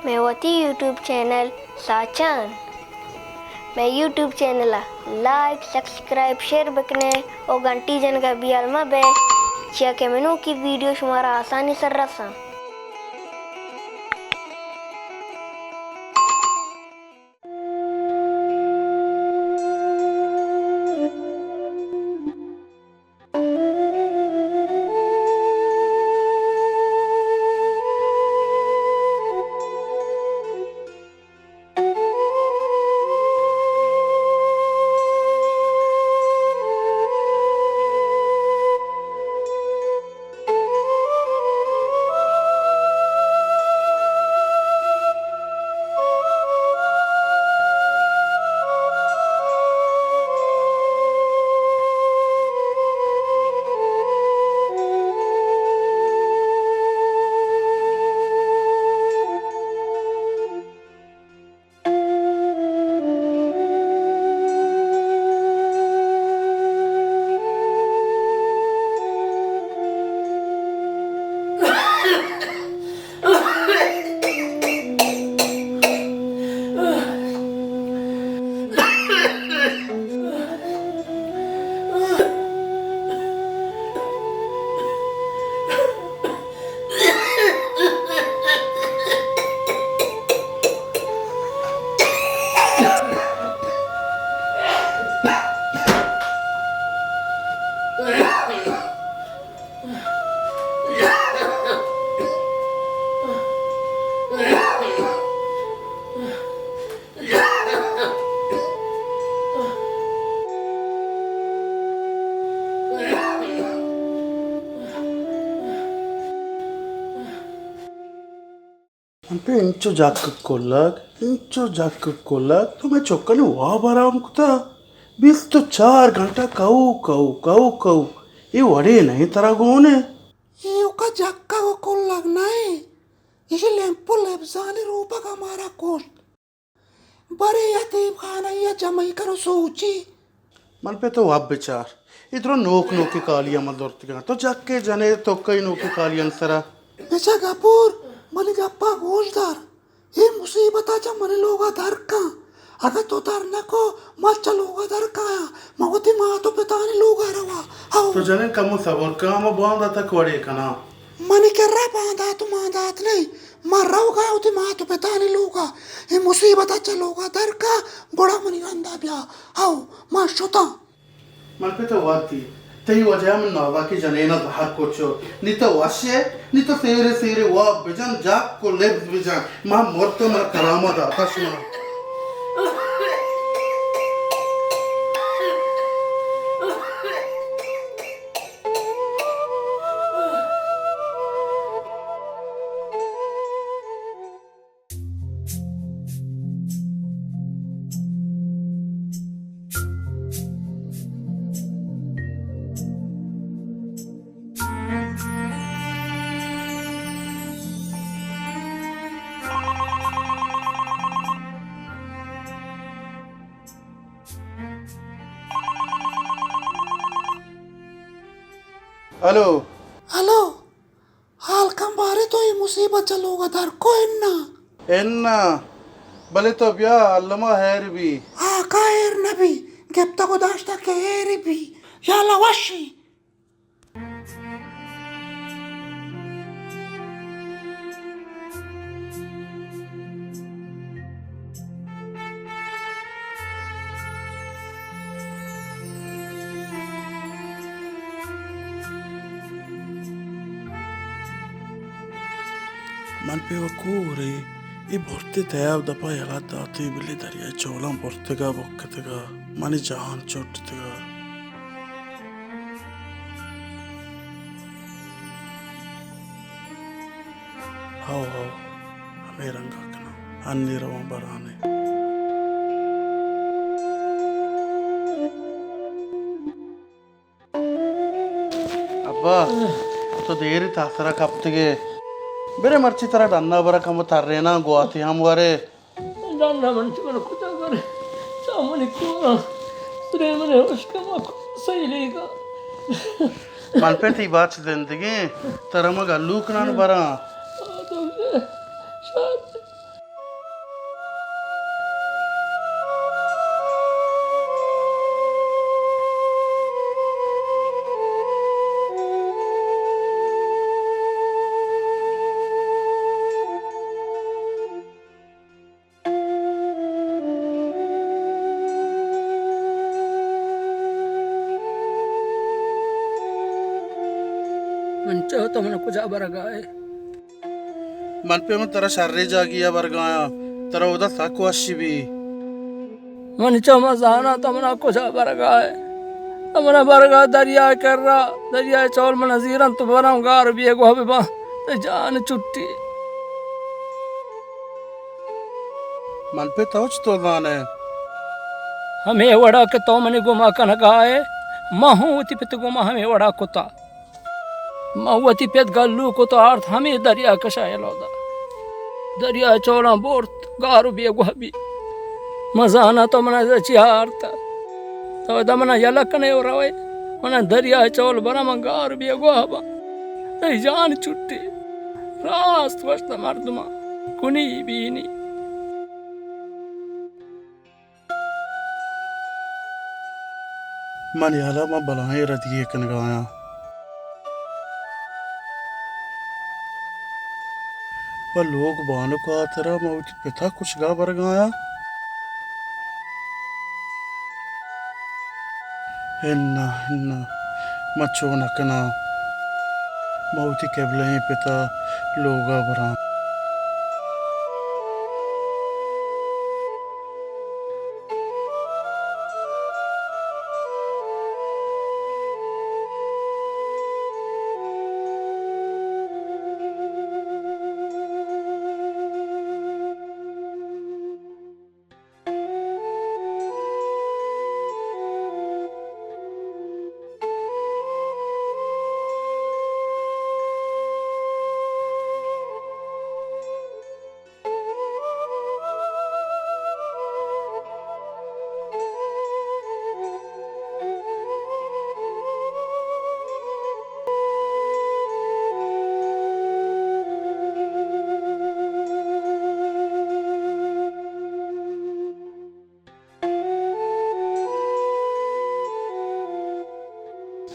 مئے وتی YouTube channel ساچان، مئے یوٹیوب چینل ءَ لائک، سبسکرائب، شیئر بکنے او گھنٹی جنگ ءَ بیال مہ بئے، چیا کہ منوکی ویڈیو شمارا آسانی سر رساں۔ من پہ انچو جک کلگ، انچو جک کلگ، تو مئے چکانی واب حرام کتا۔ بیست و چار گھنٹہ کہو، کہو، کہو، کہو۔ اے وڑے نہیں ترا گون ہے۔ ایوکا جکگ و کلگ نہ ایں، ایشی لیمپ و لبزانی روپگ ءَ مارا کشت۔ برے یتیم خانہ ءَ جمعی کن و سوچی۔ من پہ تو واب بچار۔ اے درو نوک نوکی کالیاں من درتگاں۔ تو جکے جنے توکئی نوکی کالیاں سرا۔ بچا گپور، منی گپا گوش دار۔ اے مصیبتا چہ منی لوگا در کن۔ اگاں تو در نہ کو، من چہ لوگا در کایاں۔ من وتی مات و پتانی لوگا رواں۔ ہو۔ تو جنین کمو صبر کن، ہما باندات ءَ وڑے کناں۔ منی کرا باندات و ماندات نئیں۔ من روگا وتی مات و پتانی لوگا۔ اے مصیبتا چہ لوگا در کن، گڑا منی رندا بیا۔ ہو، من شتاں۔ من پہ تو وتی، تئی وجہ ءَ من نازاکی جنین ءَ زہر کت شت۔ نی تو وش ئے، نی تو سیرے سیرے واب بجن، جک و لبز بجن۔ من مرتم، من کلام ءَ داتش من۔ ہلو۔ ہلو۔ حال کن بارے تو اے مصیبت چہ لوگ ءَ در کو اناں؟ اناں، بلے تو بیا الما ہیر بی۔ آقا ہیر نہ بی، گپتگ و داشتگ کہ ہیر بی۔ یا اللہ وشی۔ من پہ وکو گرے اے برتے تیاب دپا یلہ داتے، بلے دریائے چولاں برتگا بکتگا، منی جان چٹتگا۔ ہو، ہو، ہمے رنگا کناں۔ انی رواں برانے۔ ابا، تو دیر تاسرا کپتگے۔ برے مرچی ترا ڈنا برا کمو تریناں گواتی ہم ورے۔ ڈنا من چہ من کتا برے۔ تا منی کوراں سرے منے ہشکا ما سیلیگا۔ من پہ تئی بچ زندگیں، ترا ما گلو کنان براں۔ آ تو شاد۔ تو من کجا برگائے؟ من پہ من ترا شریں جاگہے ءَ برگایاں، ترا اودا سک وشی بی۔ من چو من زاناں تو منا کجا برگائے۔ تو منا برگا دریائے کرا، دریائے چول منا زیرنت، تو براں گار بیگواہ بباں۔ تئی جان چٹی۔ من پہ تو چتو زاناں؟ ہمے وڑا کہ تو منی گما کنگائے، من ہوں وتی پت گما ہمے وڑا کتا۔ من وتی پت گلو کت ءُ آرت ہمے دریا کشا یلہ دات۔ دریا چولاں برت، گار ءُ بیگواہ بی۔ من زاناں تو منا چیا آرت۔ تو ادا منا یلہ کنے ءُ روئے۔ منا دریا چول براں، من گار ءُ بیگواہ باں۔ تئی جان چٹی۔ راست گوشت مردماں۔ کنی بینی۔ من ہیالا من بلاہیں ردی یے کنگایاں۔ پہ لوگ بانک ءِ ہاترا من وتی پتا کشگا برگایاں۔ اناں، اناں، من چو نہ کناں۔ من وتی قبلہ ئیں پتا لوگا براں۔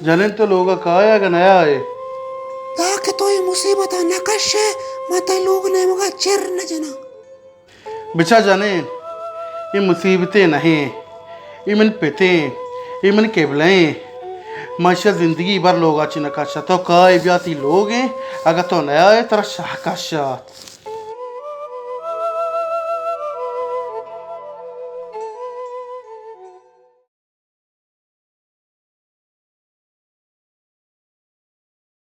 جنین، تو لوگ ءَ کائے اگاں نیائے؟ تاکہ تو اے مصیبت ءَ نہ کش ئے، من تئی لوگ نیمگ ءَ چر نہ جناں۔ بچا جنین، اے مصیبتے نہ ایں، اے من پت ایں، اے من قبلہ ایں۔ من ایشی ءَ زندگی بھر لوگ ءَ چہ نہ کشاں۔ تو کائے، بیا تئی لوگ ایں، اگاں تو نیائے ترا شہ کشات۔